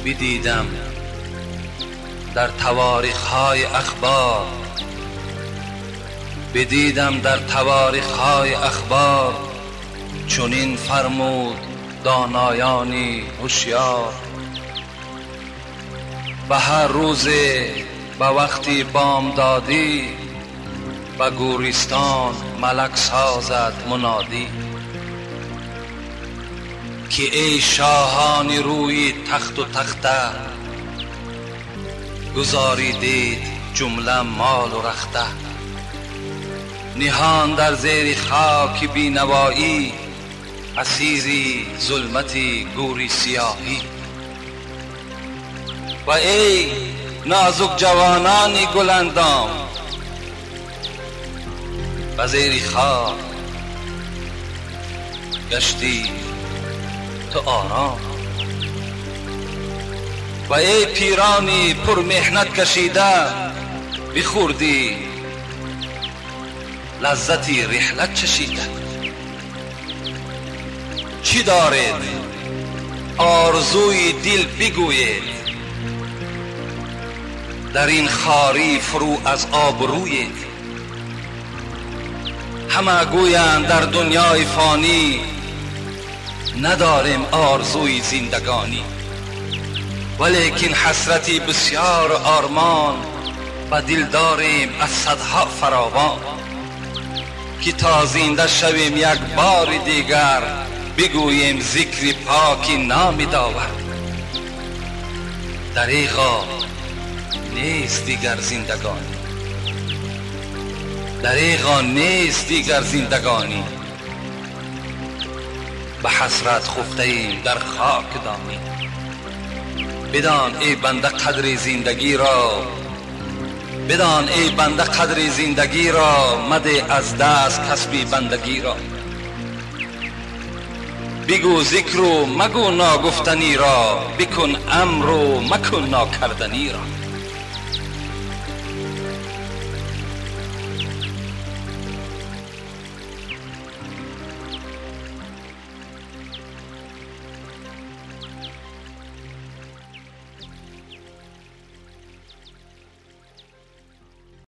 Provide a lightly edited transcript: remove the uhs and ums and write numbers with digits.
بدیدم در تواریخ‌های اخبار، بدیدم در تواریخ‌های اخبار، چنین فرمود دانایانی هوشیار. به هر روز به وقتی بامدادی، به گورستان ملک سازد منادی. که ای شاهان روی تخت و تخته، گذاریدید جمله مال و رخته. نهان در زیر خاک بینوایی، اسیری ظلمت گوری سیاهی. و ای نازک جوانان گلندام، به زیر خاک گشتی تو آرام. و ای پیرانی پر محنت کشیده، بخوردی لذتی رحلت چشیده. چی دارید آرزوی دل بگویید، در این خاری فرو از آب رویید. همه گویند در دنیای فانی، نداریم آرزوی زندگانی. ولیکن حسرتی بسیار آرمان، به دل داریم از صدها فراوان. که تا زنده شویم یک بار دیگر، بگوییم ذکر پاک نام داور. دریغا نیست دیگر زندگانی، دریغا نیست دیگر زندگانی. به حسرت خفته ایم در خاک دانی. بدان ای بنده قدر زندگی را، بدان ای بنده قدر زندگی را، مده از دست کسبی بندگی را. بگو ذکر و مگو ناگفتنی را، بکن امر و مکن ناکردنی را.